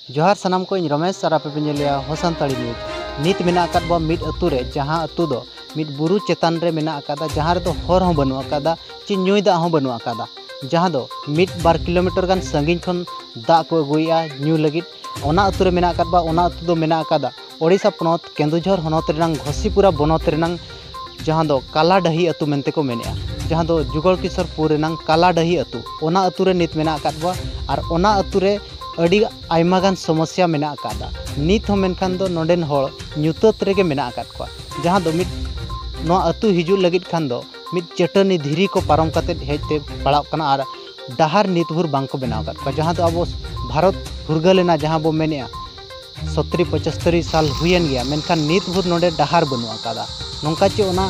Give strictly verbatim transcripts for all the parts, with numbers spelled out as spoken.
ᱡᱚᱦᱟᱨ ᱥᱟᱱᱟᱢ ᱠᱚ, ᱤᱧ ᱨᱚᱢᱮᱥ ᱟᱨ ᱟᱯᱮ ᱯᱮ ᱧᱮᱞᱮᱜᱼᱟ ᱦᱚ ᱥᱟᱱᱛᱟᱲᱤ ᱱᱤᱭᱩᱡᱽ᱾ ᱱᱤᱛ ᱢᱮᱱᱟᱜ ᱟᱠᱟᱫ ᱵᱚᱣᱟ ᱢᱤᱫ ᱟᱹᱛᱩ ᱨᱮ, ᱡᱟᱦᱟᱸ ᱟᱹᱛᱩ ᱫᱚ ᱢᱤᱫ ᱵᱩᱨᱩ ᱪᱮᱛᱟᱱ ᱨᱮ ᱢᱮᱱᱟᱜ ᱟᱠᱟᱫᱟ, ᱡᱟᱦᱟᱸ ᱨᱮᱫᱚ ᱦᱚᱨ ᱦᱚᱸ ᱵᱟᱹᱱᱩᱜ ᱟᱠᱟᱫᱟ, ᱪᱮ ᱧᱩᱭ ᱫᱟᱜ ᱦᱚᱸ ᱵᱟᱹᱱᱩᱜ ᱟᱠᱟᱫᱟ, ᱡᱟᱦᱟᱸ ᱫᱚ ᱢᱤᱫ ᱵᱟᱨ ᱠᱤᱞᱳᱢᱤᱴᱟᱨ ᱜᱟᱱ ᱥᱟᱺᱜᱤᱧ ᱠᱷᱚᱱ ᱫᱟᱜ ᱠᱚ ᱟᱹᱜᱩᱭᱮᱜᱼᱟ ᱧᱩ ᱞᱟᱹᱜᱤᱫ᱾ ᱚᱱᱟ ᱟᱹᱛᱩ ᱨᱮ ᱢᱮᱱᱟᱜ ᱟᱠᱟᱫ ᱵᱚᱣᱟ᱾ ᱚᱱᱟ ᱟᱹᱛᱩ ᱫᱚ ᱢᱮᱱᱟᱜ ᱟᱠᱟᱫᱟ ᱳᱰᱤᱥᱟ ᱯᱚᱱᱚᱛ ᱠᱮᱸᱫᱩᱡᱷᱚᱨ ᱦᱚᱱᱚᱛ ᱨᱮᱱᱟᱝ ᱜᱷᱚᱥᱤᱯᱩᱨᱟ ᱵᱚᱱᱚᱛ ᱨᱮᱱᱟᱝ, ᱡᱟᱦᱟᱸ ᱫᱚ ᱠᱟᱞᱟᱰᱟᱹᱦᱤ ᱟᱹᱛᱩ ᱢᱮᱱᱛᱮ ᱠᱚ ᱢᱮᱱᱮᱜᱼᱟ, ᱡᱟᱦᱟᱸ ᱫᱚ ᱡᱩᱜᱚᱲ ᱠᱤᱥᱳᱨᱯᱩᱨ ᱨᱮᱱᱟᱝ ᱠᱟᱞᱟᱰᱟᱹᱦᱤ ᱟᱹᱛᱩ, ᱚᱱᱟ ᱟᱹᱛᱩ ᱨᱮ ᱱᱤᱛ ᱢᱮᱱᱟᱜ ᱟᱠᱟᱫ ᱵᱚᱣᱟ᱾ ᱟᱨ ᱚᱱᱟ ᱟᱹᱛᱩ ᱨᱮ ᱟᱹᱰᱤ ᱟᱭᱢᱟ ᱜᱟᱱ ᱥᱚᱢᱚᱥᱥᱟ ᱢᱮᱱᱟᱜ ᱟᱠᱟᱫᱟ᱾ ᱱᱤᱛ ᱦᱚᱸ ᱢᱮᱱᱠᱷᱟᱱ ᱫᱚ ᱱᱚᱰᱮᱱ ᱦᱚᱲ ᱧᱩᱛᱟᱹᱛ ᱨᱮᱜᱮ ᱢᱮᱱᱟᱜ ᱟᱠᱟᱫ ᱠᱚᱣᱟ, ᱡᱟᱦᱟᱸ ᱫᱚ ᱢᱤᱫ, ᱱᱚᱣᱟ ᱟᱹᱛᱩ ᱦᱤᱡᱩᱜ ᱞᱟᱹᱜᱤᱫ ᱠᱷᱟᱱ ᱫᱚ ᱢᱤᱫ ᱪᱟᱹᱴᱟᱹᱱᱤ ᱫᱷᱤᱨᱤ ᱠᱚ ᱯᱟᱨᱚᱢ ᱠᱟᱛᱮᱫ ᱦᱮᱡ ᱛᱮ ᱯᱟᱲᱟᱜ ᱠᱟᱱᱟ᱾ ᱟᱨ ᱰᱟᱦᱟᱨ ᱱᱤᱛ ᱵᱷᱳᱨ ᱵᱟᱝ ᱠᱚ ᱵᱮᱱᱟᱣ ᱟᱠᱟᱫ ᱠᱚᱣᱟ, ᱡᱟᱦᱟᱸ ᱫᱚ ᱟᱵᱚ ᱵᱷᱟᱨᱚᱛ ᱯᱷᱩᱨᱜᱟᱹᱞ ᱮᱱᱟ, ᱡᱟᱦᱟᱸ ᱵᱚ ᱢᱮᱱᱮᱜᱼᱟ, ᱥᱚᱛᱛᱨᱤ ᱯᱚᱸᱪᱟᱛᱛᱨᱤ ᱥᱟᱞ ᱦᱩᱭᱮᱱ ᱜᱮᱭᱟ, ᱢᱮᱱᱠᱷᱟᱱ ᱱᱤᱛ ᱵᱷᱳᱨ ᱱᱚᱰᱮ ᱰᱟᱦᱟᱨ ᱵᱟᱹᱱᱩᱜ ᱟᱠᱟᱫᱟ᱾ ᱱᱚᱝᱠᱟ ᱪᱮ ᱚᱱᱟ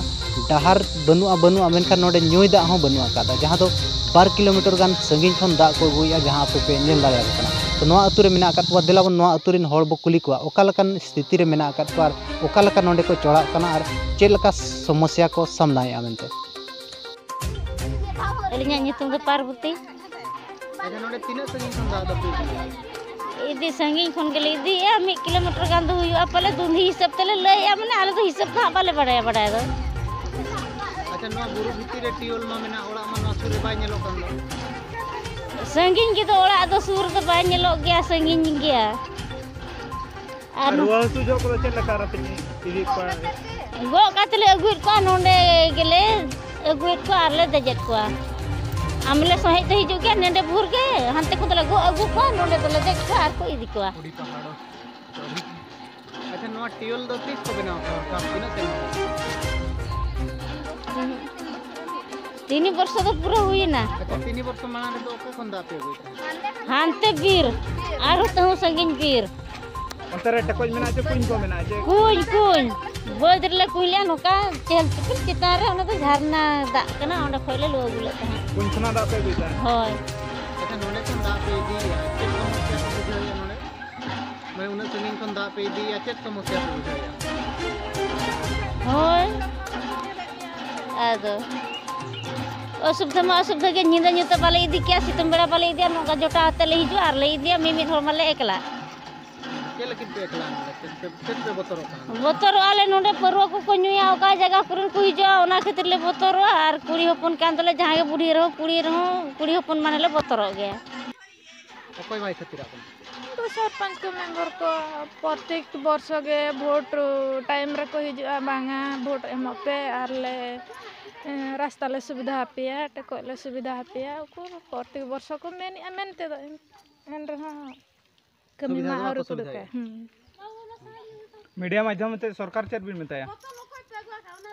ᱰᱟᱦᱟᱨ ᱵᱟᱹᱱᱩᱜᱼᱟ, ᱵᱟᱹᱱᱩᱜᱼᱟ, ᱢᱮᱱᱠᱷᱟᱱ ᱱᱚᱰᱮ ᱧᱩᱭ ᱫᱟᱜ ᱦᱚᱸ ᱵᱟᱹᱱᱩᱜ ᱟᱠᱟᱫᱟ, ᱡᱟᱦᱟᱸ ᱫᱚ ᱵᱟᱨ ᱠᱤᱞᱳᱢᱤᱴᱟᱨ ᱜᱟᱱ ᱥᱟᱺᱜᱤᱧ ᱠᱷᱚᱱ ᱫᱟᱜ ᱠᱚ ᱟᱹᱜᱩᱭᱮᱫᱼᱟ, ᱡᱟᱦᱟᱸ ᱟᱯᱮ ᱯᱮ ᱧᱮᱞ ᱫᱟᱲᱮᱭᱟᱠᱚ ᱠᱟᱱᱟ᱾ ᱛᱚ, ᱱᱚᱣᱟ ᱟᱹᱛᱩ ᱨᱮ ᱢᱮᱱᱟᱜ ᱟᱠᱟᱫ ᱠᱚᱣᱟ, ᱫᱮᱞᱟ ᱵᱚᱱ ᱱᱚᱣᱟ ᱟᱹᱛᱩ ᱨᱮᱱ ᱦᱚᱲ ᱵᱚ ᱠᱩᱞᱤ ᱠᱚᱣᱟ, ᱚᱠᱟ ᱞᱮᱠᱟᱱ ᱥᱛᱷᱤᱛᱤ ᱨᱮ ᱢᱮᱱᱟᱜ ᱟᱠᱟᱫ ᱠᱚᱣᱟ ᱟᱨ ᱚᱠᱟ ᱞᱮᱠᱟ ᱱᱚᱰᱮ ᱠᱚ ᱪᱚᱲᱟᱜ ᱠᱟᱱᱟ ᱟᱨ ᱪᱮᱫ ᱞᱮᱠᱟ ᱥᱚᱢᱚᱥᱥᱟ ᱠᱚ ᱥᱟᱢᱱᱟᱭᱮᱫᱼᱟ ᱢᱮᱱᱛᱮ᱾ ᱟᱹᱞᱤᱧᱟᱜ ᱧᱩᱛᱩᱢ ᱫᱚ ᱯᱟᱨᱵᱚᱛᱤ᱾ ᱟᱪᱪᱷᱟ, ᱱᱚᱰᱮ ᱛᱤᱱᱟᱹᱜ ᱥᱟᱺᱜᱤᱧ ᱠᱷᱚᱱ ᱫᱟᱜ ᱫᱚᱯᱮ ᱤᱫᱤᱭᱟ? ᱤᱫᱤ ᱥᱟᱺᱜᱤᱧ ᱠᱷᱚᱱ ᱜᱮᱞᱮ ᱤᱫᱤᱭᱮᱫᱼᱟ, ᱢᱤᱫ ᱠᱤᱞᱳᱢᱤᱴᱟᱨ ᱜᱟᱱ ᱫᱚ ᱦᱩᱭᱩᱜᱼᱟ ᱯᱟᱞᱮ, ᱫᱩᱸᱫᱷᱤ ᱦᱤᱥᱟᱹᱵ ᱛᱮᱞᱮ ᱞᱟᱹᱭᱮᱫᱼᱟ, ᱢᱟᱱᱮ ᱟᱞᱮ ᱫᱚ ᱦᱤᱥᱟᱹᱵ ᱫᱚ ᱦᱟᱸᱜ ᱵᱟᱞᱮ ᱵᱟᱲᱟᱭᱟ, ᱵᱟᱲᱟᱭ ᱫᱚ᱾ ᱟᱪᱪᱷᱟ, ᱱᱚᱣᱟ ᱵᱩᱨᱩ ᱵᱷᱤᱛᱤᱨ ᱨᱮ ᱴᱤᱭᱩᱞ ᱢᱟ ᱢᱮᱱᱟᱜ, ᱚᱲᱟᱜ ᱢᱟ ᱱᱚᱣᱟ ᱥᱩᱨ ᱨᱮ ᱵᱟᱭ ᱧᱮᱞᱚᱜ ᱠᱟᱱ ᱫᱚ᱾ ᱥᱟᱺᱜᱤᱧ ᱜᱮᱫᱚ, ᱚᱲᱟᱜ ᱫᱚ ᱥᱩᱨ ᱨᱮᱫᱚ ᱵᱟᱭ ᱧᱮᱞᱚᱜ ᱜᱮᱭᱟ, ᱥᱟᱺᱜᱤᱧ ᱜᱮᱭᱟ᱾ ᱟᱨ ᱟᱨ ᱱᱚ- ᱨᱩᱣᱟᱹ ᱦᱟᱹᱥᱩ ᱡᱚᱦᱚᱜ ᱠᱚᱫᱚ ᱪᱮᱫ ᱞᱮᱠᱟ ᱨᱮᱯᱮ ᱤᱫᱤᱭᱮᱫ ᱠᱚᱣᱟ? ᱜᱚᱜ ᱠᱟᱛᱮ ᱞᱮ ᱟᱹᱜᱩᱭᱮᱫ ᱠᱚᱣᱟ, ᱱᱚᱸᱰᱮ ᱜᱮᱞᱮ ᱟᱹᱜᱩᱭᱮᱫ ᱠᱚᱣᱟ ᱟᱨ ᱞᱮ ᱫᱮᱡᱮᱫ ᱠᱚᱣᱟ᱾ ᱟᱢ ᱞᱮ ᱥᱚᱦᱮᱡ ᱫᱚ ᱦᱤᱡᱩᱜ ᱜᱮᱭᱟ, ᱱᱚᱸᱰᱮ ᱵᱷᱳᱨ ᱜᱮ ᱦᱟᱱᱛᱮ ᱠᱷᱚᱱ ᱫᱚᱞᱮ ᱜᱚᱜ ᱟᱹᱜᱩ ᱠᱚᱣᱟ, ᱱᱚᱸᱰᱮ ᱫᱚᱞᱮ ᱫᱮᱡ ᱠᱚᱣᱟ ᱟᱨ ᱠᱚ ᱤᱫᱤ ᱠᱚᱣᱟ᱾ ᱟᱪᱪᱷᱟ, ᱱᱚᱣᱟ ᱴᱤᱭᱩᱞ ᱫᱚ ᱛᱤᱥ ᱠᱚ ᱵᱮᱱᱟᱣ ᱠᱟᱫᱟ? ᱥᱟᱵ ᱛᱤᱱᱟᱹᱜ ᱥᱮᱨᱢᱟ? ᱛᱤᱱᱤ ᱵᱚᱨᱥᱚ ᱫᱚ ᱯᱩᱨᱟᱹ ᱦᱩᱭᱮᱱᱟ᱾ ᱟᱪᱪᱷᱟ, ᱛᱤᱱᱤ ᱵᱚᱨᱥᱚ ᱢᱟᱲᱟᱝ ᱨᱮᱫᱚ ᱚᱠᱟ ᱠᱷᱚᱱ ᱫᱟᱜ ᱯᱮ ᱟᱹᱜᱩᱭᱮᱫ ᱛᱟᱦᱮᱸᱫ? ᱦᱟᱱᱛᱮ ᱵᱤᱨ, ᱟᱨᱦᱚᱸ ᱛᱟᱹᱦᱩᱸ ᱥᱟᱺᱜᱤᱧ ᱵᱤᱨ᱾ ᱚᱱᱛᱮ ᱨᱮ ᱴᱮᱠᱚᱡ ᱢᱮᱱᱟᱜᱼᱟ ᱪᱮ ᱠᱩᱧ ᱠᱚ ᱢᱮᱱᱟᱜᱼᱟ ᱪᱮ? ᱠᱩᱧ, ᱠᱩᱧ᱾ ᱵᱟᱹᱫᱽ ᱨᱮᱞᱮ ᱠᱩᱧ ᱞᱮᱜᱼᱟ, ᱱᱚᱝᱠᱟ ᱪᱮᱦᱮᱞ ᱪᱮᱯᱮᱞ ᱪᱮᱛᱟᱱ ᱨᱮ, ᱚᱱᱟ ᱫᱚ ᱡᱷᱟᱨᱱᱟ ᱫᱟᱜ ᱠᱟᱱᱟ, ᱚᱸᱰᱮ ᱠᱷᱚᱡ ᱞᱮ ᱞᱩ ᱟᱹᱜᱩ ᱞᱮᱫ ᱛᱟᱦᱮᱸᱫ᱾ ᱠᱩᱧ ᱠᱷᱚᱱᱟᱜ ᱫᱟᱜ ᱯᱮ ᱟᱹᱜᱩᱭᱮᱫᱟ? ᱦᱳᱭ᱾ ᱟᱪᱪᱷᱟ, ᱱᱚᱰᱮ ᱠᱷᱚᱱ ᱫᱟᱜ ᱯᱮ ᱤᱫᱤᱭᱮᱫᱼᱟ, ᱪᱮᱫ ᱥᱚᱢᱚᱥᱥᱟ ᱠᱚ ᱵᱩᱡᱷᱟᱹᱣᱮᱫᱼᱟ ᱱᱚᱰᱮ? ᱢᱟᱱᱮ, ᱩᱱᱟᱹᱜ ᱥᱟᱺᱜᱤᱧ ᱠᱷᱚᱱ ᱫᱟᱜ ᱯᱮ ᱤᱫᱤᱭᱮᱫᱼᱟ, ᱪᱮᱫ ᱥᱚᱢᱚᱥᱥᱟ ᱯᱮ ᱵᱩᱡᱷᱟᱹᱣᱮᱫᱼᱟ? ᱦᱳᱭ, ᱟᱫᱚ ᱚᱥᱩᱵᱤᱫᱷᱟ ᱢᱟ ᱚᱥᱩᱵᱤᱫᱷᱟ ᱜᱮ, ᱧᱤᱫᱟᱹ ᱧᱩᱛᱟᱹ ᱵᱟᱞᱮ ᱤᱫᱤ ᱠᱮᱭᱟ, ᱥᱤᱛᱩᱝ ᱵᱮᱲᱟ ᱵᱟᱞᱮ ᱤᱫᱤᱭᱟ, ᱱᱚᱝᱠᱟ ᱡᱚᱴᱟᱣ ᱟᱛᱮ ᱞᱮ ᱦᱤᱡᱩᱜᱼᱟ ᱟᱨ ᱞᱮ ᱤᱫᱤᱭᱟ, ᱢᱤᱢᱤᱫ ᱦᱚᱲ ᱢᱟᱞᱮ ᱮᱠᱞᱟ᱾ ᱪᱮᱫ ᱞᱟᱹᱜᱤᱫ ᱯᱮ ᱮᱠᱞᱟ ᱮᱱᱟ? ᱪᱮᱫ ᱯᱮ, ᱪᱮᱫ ᱯᱮ ᱵᱚᱛᱚᱨᱚᱜ ᱠᱟᱱᱟ? ᱵᱚᱛᱚᱨᱚᱜᱼᱟ ᱞᱮ, ᱱᱚᱰᱮ ᱯᱟᱹᱨᱣᱟᱹ ᱠᱚᱠᱚ ᱧᱩᱭᱟ, ᱚᱠᱟ ᱡᱟᱭᱜᱟ ᱠᱚᱨᱮᱱ ᱠᱚ ᱦᱤᱡᱩᱜᱼᱟ, ᱚᱱᱟ ᱠᱷᱟᱹᱛᱤᱨ ᱞᱮ ᱵᱚᱛᱚᱨᱚᱜᱼᱟ᱾ ᱟᱨ ᱠᱩᱲᱤ ᱦᱚᱯᱚᱱ ᱠᱟᱱ ᱫᱚᱞᱮ, ᱡᱟᱦᱟᱸᱭ ᱜᱮ ᱵᱩᱰᱷᱤ ᱨᱮᱦᱚᱸ, ᱠᱩᱲᱤ ᱨᱮᱦᱚᱸ, ᱠᱩᱲᱤ ᱦᱚᱯᱚᱱ ᱢᱟᱱᱮ ᱞᱮ ᱵᱚᱛᱚᱨᱚᱜ ᱜᱮᱭᱟ᱾ ᱚᱠᱚᱭ ᱵᱟᱭ ᱠᱷᱟᱹᱛᱤᱨᱟᱜ ᱠᱟᱱᱟ? ᱩᱱᱠᱩ ᱥᱚᱨᱯᱚᱧᱪ ᱠᱚ, ᱢᱮᱢᱵᱚᱨ ᱠᱚ ᱯᱨᱚᱛᱮᱠ ᱵᱚᱨᱥᱚ ᱜᱮ ᱵᱷᱳᱴ time ᱨᱮᱠᱚ ᱦᱤᱡᱩᱜᱼᱟ, ᱵᱟᱝᱟ ᱵᱷᱳᱴ ᱮᱢᱚᱜ ᱯᱮ ᱟᱨ ᱞᱮ, ᱮᱸ, ᱨᱟᱥᱛᱟ ᱞᱮ ᱥᱩᱵᱤᱫᱷᱟ ᱟᱯᱮᱭᱟ, ᱴᱮᱠᱚᱡ ᱞᱮ ᱥᱩᱵᱤᱫᱷᱟ ᱟᱯᱮᱭᱟ᱾ ᱩᱠᱩᱨ ᱯᱨᱚᱛᱮᱠ ᱵᱚᱨᱥᱚ ᱠᱚ ᱢᱮᱱᱮᱜᱼᱟ ᱢᱮᱱᱛᱮ ᱫᱚ, ᱮᱱ ᱨᱮᱦᱚᱸ ᱠᱟᱹᱢᱤ ᱥᱩᱵᱤᱫᱷᱟ ᱢᱟ ᱫᱚ ᱵᱟᱠᱚ ᱟᱹᱣᱨᱤ ᱠᱚ ᱥᱩᱵᱤᱫᱷᱟᱭᱟ? ᱫᱮᱠᱷᱟᱭᱟ᱾ ᱦᱩᱸ᱾ ᱢᱤᱰᱤᱭᱟ ᱢᱟᱫᱽᱫᱷᱚᱢ ᱛᱮ ᱥᱚᱨᱠᱟᱨ ᱪᱮᱫ ᱵᱤᱱ ᱢᱮᱛᱟᱭᱟ?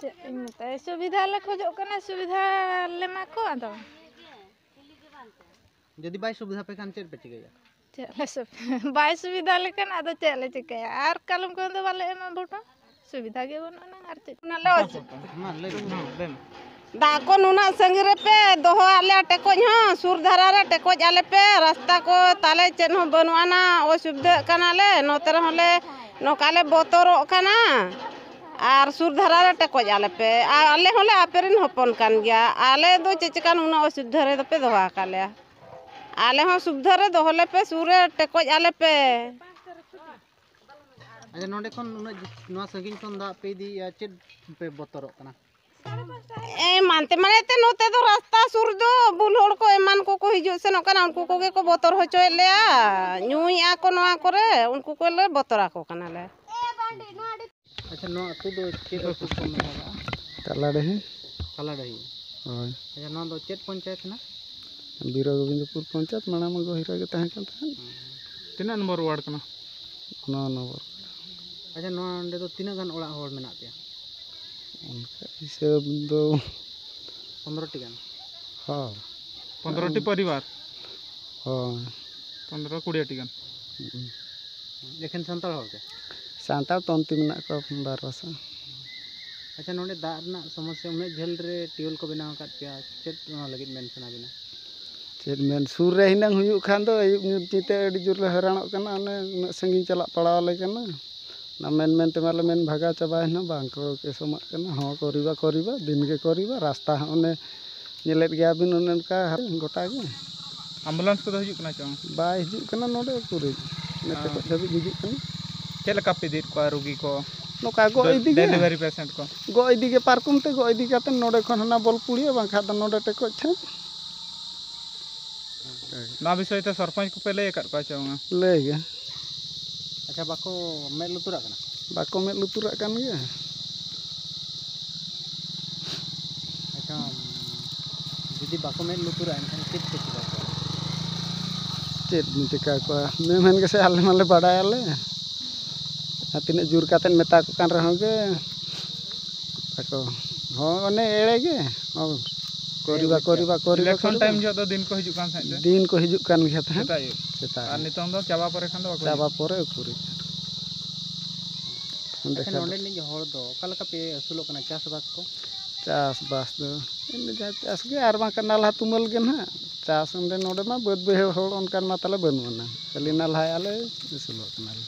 ᱪᱮᱫ ᱤᱧ ᱢᱮᱛᱟᱭᱟ? ᱥᱩᱵᱤᱫᱷᱟ ᱞᱮ ᱠᱷᱚᱡᱚᱜ ᱠᱟᱱᱟ, ᱥᱩᱵᱤᱫᱷᱟ ᱞᱮ ᱮᱢᱟ ᱠᱚ᱾ ᱟᱫᱚ ᱡᱩᱫᱤ ᱵᱟᱭ ᱥᱩᱵᱤᱫᱷᱟ ᱯᱮ ᱠᱷᱟᱱ ᱪᱮᱫ ᱯᱮ ᱪᱤᱠᱟᱹᱭᱟ? ᱪᱮᱫ ᱞᱮ ᱥᱩᱵᱤ-, ᱵᱟᱭ ᱥᱩᱵᱤᱫᱷᱟ ᱞᱮᱠᱷᱟᱱ ᱟᱫᱚ ᱪᱮᱫ ᱞᱮ ᱪᱤᱠᱟᱹᱭᱟ? ᱟᱨ ᱠᱟᱞᱚᱢ ᱠᱷᱚᱱ ᱫᱚ ᱵᱟᱞᱮ ᱮᱢᱟ ᱵᱷᱳᱴ ᱦᱚᱸ᱾ ᱥᱩᱵᱤᱫᱷᱟ ᱜᱮ ᱵᱟᱹᱱᱩᱜ ᱟᱱᱟᱝ, ᱟᱨ ᱪᱮᱫ? ᱚᱱᱟ ᱞᱮ ᱚᱥᱩᱵᱤᱫᱷᱟ᱾ ᱢᱟ ᱞᱟᱹᱭ ᱢᱮ᱾ ᱦᱮᱸ, ᱞᱟᱹᱭ ᱢᱮ᱾ ᱫᱟᱜ ᱠᱚ ᱱᱩᱱᱟᱹᱜ ᱥᱟᱺᱜᱤᱧ ᱨᱮᱯᱮ ᱫᱚᱦᱚ ᱟᱫ ᱞᱮᱭᱟ, ᱴᱮᱠᱚᱡ ᱦᱚᱸ ᱥᱩᱨ ᱫᱷᱟᱨᱟ ᱨᱮ ᱴᱮᱠᱚᱡ ᱟᱞᱮ ᱯᱮ, ᱨᱟᱥᱛᱟ ᱠᱚ ᱛᱟᱞᱮ ᱪᱮᱫ ᱦᱚᱸ ᱵᱟᱹᱱᱩᱜ ᱟᱱᱟ, ᱚᱥᱩᱵᱤᱫᱷᱟᱜ ᱠᱟᱱᱟᱞᱮ, ᱱᱚᱛᱮ ᱨᱮᱦᱚᱸ ᱞᱮ ᱱᱚᱝᱠᱟ ᱞᱮ ᱵᱚᱛᱚᱨᱚᱜ ᱠᱟᱱᱟ᱾ ᱟᱨ ᱥᱩᱨ ᱫᱷᱟᱨᱟ ᱨᱮ ᱴᱮᱠᱚᱡ ᱟᱞᱮ ᱯᱮ, ᱟᱨ ᱟᱞᱮ ᱦᱚᱸᱞᱮ ᱟᱯᱮ ᱨᱮᱱ ᱦᱚᱯᱚᱱ ᱠᱟᱱ ᱜᱮᱭᱟ, ᱟᱞᱮ ᱫᱚ ᱪᱮᱫ ᱪᱤᱠᱟ ᱱᱩᱱᱟᱹᱜ ᱚᱥᱩᱵᱤᱫᱷᱟ ᱨᱮ ᱫᱚᱯᱮ ᱫᱚᱦᱚ ᱟᱠᱟᱫ ᱞᱮᱭᱟ? ᱟᱞᱮ ᱦᱚᱸ ᱥᱩᱵᱤᱫᱷᱟ ᱨᱮ ᱫᱚᱦᱚ ᱞᱮᱯᱮ, ᱥᱩᱨ ᱨᱮ ᱴᱮᱠᱚᱡ ᱟᱞᱮ ᱯᱮ᱾ ᱟᱪᱪᱷᱟ, ᱱᱚᱸᱰᱮ ᱠᱷᱚᱱ ᱩᱱᱟᱹᱜ ᱡᱤ-, ᱱᱚᱣᱟ ᱥᱟᱺᱜᱤᱧ ᱠᱷᱚᱱ ᱫᱟᱜ ᱯᱮ ᱤᱫᱤᱭᱮᱫᱼᱟ, ᱪᱮᱫ ᱯᱮ ᱵᱚᱛᱚᱨᱚᱜ ᱠᱟᱱᱟ? ᱮᱢᱟᱱ ᱛᱮᱢᱟᱱ ᱛᱮ ᱱᱚᱛᱮ ᱫᱚ ᱨᱟᱥᱛᱟ ᱥᱩᱨ ᱫᱚ ᱵᱩᱞ ᱦᱚᱲ ᱠᱚ ᱮᱢᱟᱱ ᱠᱚᱠᱚ ᱦᱤᱡᱩᱜ ᱥᱮᱱᱚᱜ ᱠᱟᱱᱟ, ᱩᱱᱠᱩ ᱠᱚᱜᱮ ᱠᱚ ᱵᱚᱛᱚᱨ ᱦᱚᱪᱚᱭᱮᱫ ᱞᱮᱭᱟ, ᱧᱩᱭᱮᱫᱼᱟ ᱠᱚ ᱱᱚᱣᱟ ᱠᱚᱨᱮ, ᱩᱱᱠᱩ ᱠᱚᱞᱮ ᱵᱚᱛᱚᱨ ᱟᱠᱚ ᱠᱟᱱᱟᱞᱮ᱾ ᱟᱪᱪᱷᱟ, ᱱᱚᱣᱟ ᱟᱹᱛᱩ ᱫᱚ ᱪᱮᱫ ᱟᱹᱛᱩ ᱠᱚ ᱢᱮᱛᱟᱜᱼᱟ? ᱛᱟᱞᱟ ᱰᱟᱹᱦᱤ᱾ ᱛᱟᱞᱟ ᱰᱟᱹᱦᱤ᱾ ᱦᱳᱭ᱾ ᱟᱪᱪᱷᱟ, ᱱᱚᱣᱟ ᱫᱚ ᱪᱮᱫ ᱯᱚᱧᱪᱟᱭᱮᱛ ᱠᱟᱱᱟ? ᱵᱤᱨᱟ ᱜᱳᱵᱤᱱᱫᱯᱩᱨ ᱯᱚᱧᱪᱟᱭᱮᱛ, ᱢᱟᱲᱟᱝ ᱢᱟ ᱜᱚᱦᱤᱨᱟ ᱜᱮ ᱛᱟᱦᱮᱸ ᱠᱟᱱ ᱛᱟᱦᱮᱸᱫ᱾ ᱛᱤᱱᱟᱹᱜ ᱱᱚᱢᱵᱚᱨ ᱣᱟᱨᱰ ᱠᱟᱱᱟ? ᱱᱚᱣᱟ ᱱᱚᱢᱵᱚᱨ᱾ ᱟᱪᱪᱷᱟ, ᱱᱚᱣᱟ ᱚᱸᱰᱮ ᱫᱚ ᱛᱤᱱᱟᱹᱜ ᱜᱟᱱ ᱚᱲᱟᱜ ᱦᱚᱲ ᱢᱮᱱᱟᱜ ᱯᱮᱭᱟ? ᱚᱱᱠᱟ ᱦᱤᱥᱟᱹᱵ ᱫᱚ ᱯᱚᱱᱨᱚ ᱴᱤ ᱜᱟᱱ? ᱦᱳᱭ᱾ ᱯᱚᱱᱨᱚ ᱴᱤ ᱯᱚᱨᱤᱵᱟᱨ? ᱦᱳᱭ᱾ ᱯᱚᱱᱨᱚ ᱠᱩᱲᱤ ᱴᱤ ᱜᱟᱱ᱾ ᱦᱩᱸ᱾ ᱮᱠᱷᱮᱱ ᱥᱟᱱᱛᱟᱲ ᱦᱚᱲ ᱜᱮ? ᱥᱟᱱᱛᱟᱲ ᱛᱚᱱᱛᱤ ᱢᱮᱱᱟᱜ ᱠᱚᱣᱟ ᱵᱟᱨᱚ ᱥᱚ᱾ ᱟᱪᱪᱷᱟ, ᱱᱚᱰᱮ ᱫᱟᱜ ᱨᱮᱱᱟᱜ ᱥᱚᱢᱚᱥᱥᱟ, ᱩᱱᱟᱹᱜ ᱡᱷᱟᱹᱞ ᱨᱮ ᱴᱤᱭᱩᱵᱚᱭᱮᱞ ᱠᱚ ᱵᱮᱱᱟᱣ ᱟᱠᱟᱫ ᱯᱮᱭᱟ, ᱪᱮᱫ ᱚᱱᱟ ᱞᱟᱹᱜᱤᱫ ᱢᱮᱱ ᱥᱟᱱᱟ ᱵᱤᱱᱟ? ᱪᱮᱫ ᱢᱮᱱ, ᱥᱩᱨ ᱨᱮ ᱦᱤᱱᱟᱹᱝ ᱦᱩᱭᱩᱜ ᱠᱷᱟᱱ ᱫᱚ ᱟᱹᱭᱩᱵ ᱧᱩᱛ ᱧᱩᱛᱮ ᱟᱹᱰᱤ ᱡᱳᱨ ᱞᱮ ᱦᱚᱭᱨᱟᱱᱚᱜ ᱠᱟᱱᱟ, ᱚᱱᱮ ᱩᱱᱟᱹᱜ ᱥᱟᱺᱜᱤᱧ ᱪᱟᱞᱟᱜ ᱯᱟᱲᱟᱣ ᱟᱞᱮ ᱠᱟᱱᱟ᱾ ᱚᱱᱟ ᱢᱮᱱ ᱢᱮᱱ ᱛᱮᱢᱟ ᱞᱮ ᱢᱮᱱ ᱵᱷᱟᱜᱟᱣ ᱪᱟᱵᱟᱭᱮᱱᱟ, ᱵᱟᱝ ᱠᱚ ᱠᱮᱥᱚᱢᱟᱜ ᱠᱟᱱᱟ, ᱦᱚᱸ ᱠᱚ ᱨᱤᱵᱟ, ᱠᱚ ᱨᱤᱵᱟ, ᱫᱤᱱ ᱜᱮ ᱠᱚ ᱨᱤᱵᱟ, ᱨᱟᱥᱛᱟ ᱦᱚᱸ ᱚᱱᱮ ᱧᱮᱞᱮᱫ ᱜᱮᱭᱟ ᱵᱤᱱ ᱚᱱᱮ ᱚᱱᱠᱟ ᱜᱚᱴᱟ ᱜᱮ᱾ ᱟᱢᱵᱩᱞᱟᱱᱥ ᱠᱚᱫᱚ ᱦᱤᱡᱩᱜ ᱠᱟᱱᱟ ᱪᱮ ᱵᱟᱝ? ᱵᱟᱭ ᱦᱤᱡᱩᱜ ᱠᱟᱱᱟ ᱱᱚᱰᱮ ᱩᱠᱩᱨᱤᱡ᱾ ᱱᱚᱛᱮ ᱠᱷᱚᱱ ᱫᱷᱟᱹᱵᱤᱡ ᱦᱤᱡᱩᱜ ᱠᱟᱱᱟ᱾ ᱪᱮᱫ ᱞᱮᱠᱟ ᱯᱮ ᱤᱫᱤᱭᱮᱫ ᱠᱚᱣᱟ ᱨᱩᱜᱤ ᱠᱚ? ᱱᱚᱝᱠᱟ ᱜᱚᱜ ᱤᱫᱤ ᱜᱮ᱾ ᱰᱮᱞᱤᱵᱷᱟᱨᱤ ᱯᱮᱥᱮᱱᱴ ᱠᱚ? ᱜᱚᱜ ᱤᱫᱤ ᱜᱮ, ᱯᱟᱨᱠᱚᱢ ᱛᱮ ᱜᱚᱜ ᱤᱫᱤ ᱠᱟᱛᱮ ᱱᱚᱰᱮ ᱠᱷᱚᱱ ᱦᱟᱱᱟ ᱵᱚᱞᱯᱩᱲᱤᱭᱟᱹ, ᱵᱟᱝᱠᱷᱟᱱ ᱫᱚ ᱱᱚᱰᱮ ᱴᱮᱠᱚᱡ ᱴᱷᱮᱱ᱾ ᱱᱚᱣᱟ ᱵᱤᱥᱚᱭ ᱛᱮ ᱥᱚᱨᱯᱚᱧᱪ ᱠᱚᱯᱮ ᱞᱟᱹᱭ ᱟᱠᱟᱫ ᱠᱚᱣᱟ ᱪᱮ ᱵᱟᱝᱟ? ᱞᱟᱹᱭ ᱜᱮ᱾ ᱟᱪᱪᱷᱟ, ᱵᱟᱠᱚ ᱢᱮᱫ ᱞᱩᱛᱩᱨᱟᱜ ᱠᱟᱱᱟ? ᱵᱟᱠᱚ ᱢᱮᱫ ᱞᱩᱛᱩᱨᱟᱜ ᱠᱟᱱ ᱜᱮᱭᱟ᱾ ᱟᱪᱪᱷᱟ, ᱡᱩᱫᱤ ᱵᱟᱠᱚ ᱢᱮᱫ ᱞᱩᱛᱩᱨᱟᱜᱼᱟ, ᱮᱱᱠᱷᱟᱱ ᱪᱮᱫ ᱯᱮ ᱪᱤᱠᱟ ᱠᱚᱣᱟ? ᱪᱮᱫ ᱵᱚᱱ ᱪᱤᱠᱟ ᱠᱚᱣᱟ? ᱢᱮᱢᱮᱱ ᱜᱮᱥᱮ ᱟᱞᱮ ᱢᱟᱞᱮ ᱵᱟᱰᱟᱭᱟᱞᱮ᱾ ᱟᱨ ᱛᱤᱱᱟᱹᱜ ᱡᱳᱨ ᱠᱟᱛᱮᱫ ᱢᱮᱛᱟ ᱠᱚ ᱠᱟᱱ ᱨᱮᱦᱚᱸ ᱜᱮ, ᱟᱠᱚ ᱦᱚᱸ ᱚᱱᱮ ᱮᱲᱮ ᱜᱮ᱾ ᱦᱚᱸ, ᱠᱚᱨᱤᱵᱟ, ᱠᱚᱨᱤᱵᱟ, ᱠᱚᱨᱤᱵᱟ, ᱤᱞᱮᱠᱥᱚᱱ ᱠᱚᱨᱤᱵᱟ᱾ ᱴᱟᱭᱤᱢ ᱡᱚᱦᱚᱜ ᱫᱚ ᱫᱤᱱ ᱠᱚ ᱦᱤᱡᱩᱜ ᱠᱟᱱ ᱛᱟᱦᱮᱸᱫ ᱛᱮ? ᱫᱤᱱ ᱠᱚ ᱦᱤᱡᱩᱜ ᱠᱟᱱ ᱜᱮᱭᱟ ᱛᱟᱦᱮᱸᱫ᱾ ᱥᱮᱛᱟᱜ ᱟᱹᱭᱩᱵ᱾ ᱥᱮᱛᱟᱜ ᱟᱨ ᱟᱹᱭᱩᱵ᱾ ᱱᱤᱛᱚᱝ ᱫᱚ ᱪᱟᱵᱟ ᱯᱚᱨᱮ ᱠᱷᱟᱱ ᱫᱚ ᱵᱟᱠᱚ ᱪᱟᱵᱟ ᱦᱤᱡᱩᱜ? ᱯᱚᱨᱮ ᱩᱠᱩᱨᱤᱡ᱾ ᱚᱸᱰᱮ ᱟᱪᱪᱷᱟ, ᱠᱷᱟᱱ ᱱᱚᱰᱮᱱᱤᱡ ᱦᱚᱲ ᱫᱚ ᱚᱠᱟ ᱞᱮᱠᱟ ᱯᱮ ᱟᱹᱥᱩᱞᱚᱜ ᱠᱟᱱᱟ ᱪᱟᱥᱵᱟᱥ ᱠᱚ? ᱪᱟᱥᱵᱟᱥ ᱫᱚ ᱮᱢᱱᱤ ᱡᱟᱦᱟᱸ ᱪᱟᱥ ᱜᱮ, ᱟᱨ ᱵᱟᱝᱠᱷᱟᱱ ᱱᱟᱞᱦᱟ ᱛᱩᱢᱟᱹᱞ ᱜᱮ ᱱᱟᱦᱟᱜ᱾ ᱪᱟᱥ ᱚᱸᱰᱮ ᱱᱚᱰᱮ ᱢᱟ ᱵᱟᱹᱫᱽ ᱵᱟᱹᱭᱦᱟᱹᱲ ᱦᱚᱲ ᱚᱱᱠᱟᱱ ᱢᱟ ᱛᱟᱞᱮ ᱵᱟᱹᱱᱩᱜ ᱟᱱᱟ, ᱠᱷᱟᱹᱞᱤ ᱱᱟᱞᱦᱟᱭᱮᱫᱼᱟ ᱞᱮ, ᱟᱹᱥᱩᱞᱚᱜ ᱠᱟᱱᱟᱞᱮ᱾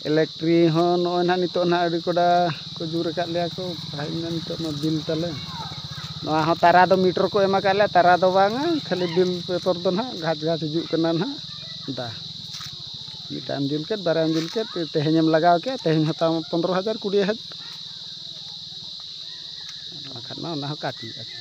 ᱤᱞᱮᱠᱴᱨᱤ ᱦᱚᱸ ᱱᱚᱜᱼᱚᱭ ᱱᱟᱦᱟᱜ ᱱᱤᱛᱚᱜ ᱱᱟᱦᱟᱜ ᱟᱹᱰᱤ ᱠᱚᱰᱟ ᱠᱚ ᱡᱳᱨ ᱟᱠᱟᱫ ᱞᱮᱭᱟ ᱠᱚ, ᱯᱟᱹᱦᱤᱞ ᱢᱟ ᱱᱤᱛᱚᱜ ᱢᱟ ᱵᱤᱞ ᱛᱟᱞᱮ᱾ ᱱᱚᱣᱟ ᱦᱚᱸ ᱛᱟᱨᱟ ᱫᱚ ᱢᱤᱴᱟᱨ ᱠᱚ ᱮᱢ ᱟᱠᱟᱫ ᱞᱮᱭᱟ, ᱛᱟᱨᱟ ᱫᱚ ᱵᱟᱝᱟ, ᱠᱷᱟᱹᱞᱤ ᱵᱤᱞ ᱯᱮᱯᱟᱨ ᱫᱚ ᱱᱟᱦᱟᱜ ᱜᱷᱟᱪ ᱜᱷᱟᱪ ᱦᱤᱡᱩᱜ ᱠᱟᱱᱟ ᱱᱟᱦᱟᱜ ᱫᱟ᱾ ᱢᱤᱫᱴᱟᱝ ᱮᱢ ᱡᱩᱞ ᱠᱮᱫ, ᱵᱟᱨᱭᱟ ᱮᱢ ᱡᱩᱞ ᱠᱮᱫ, ᱛᱮᱦᱮᱧ ᱮᱢ ᱞᱟᱜᱟᱣ ᱠᱮᱫ, ᱛᱮᱦᱮᱧ ᱦᱟᱛᱟᱣ ᱢᱟ ᱯᱚᱱᱫᱽᱨᱚ ᱦᱟᱡᱟᱨ, ᱠᱩᱲᱤ ᱦᱟᱡᱟᱨ᱾ ᱵᱟᱠᱷᱟᱱ ᱢᱟ ᱚᱱᱟ ᱦᱚᱸ ᱠᱟᱹᱴᱤᱡ ᱟᱨᱠᱤ᱾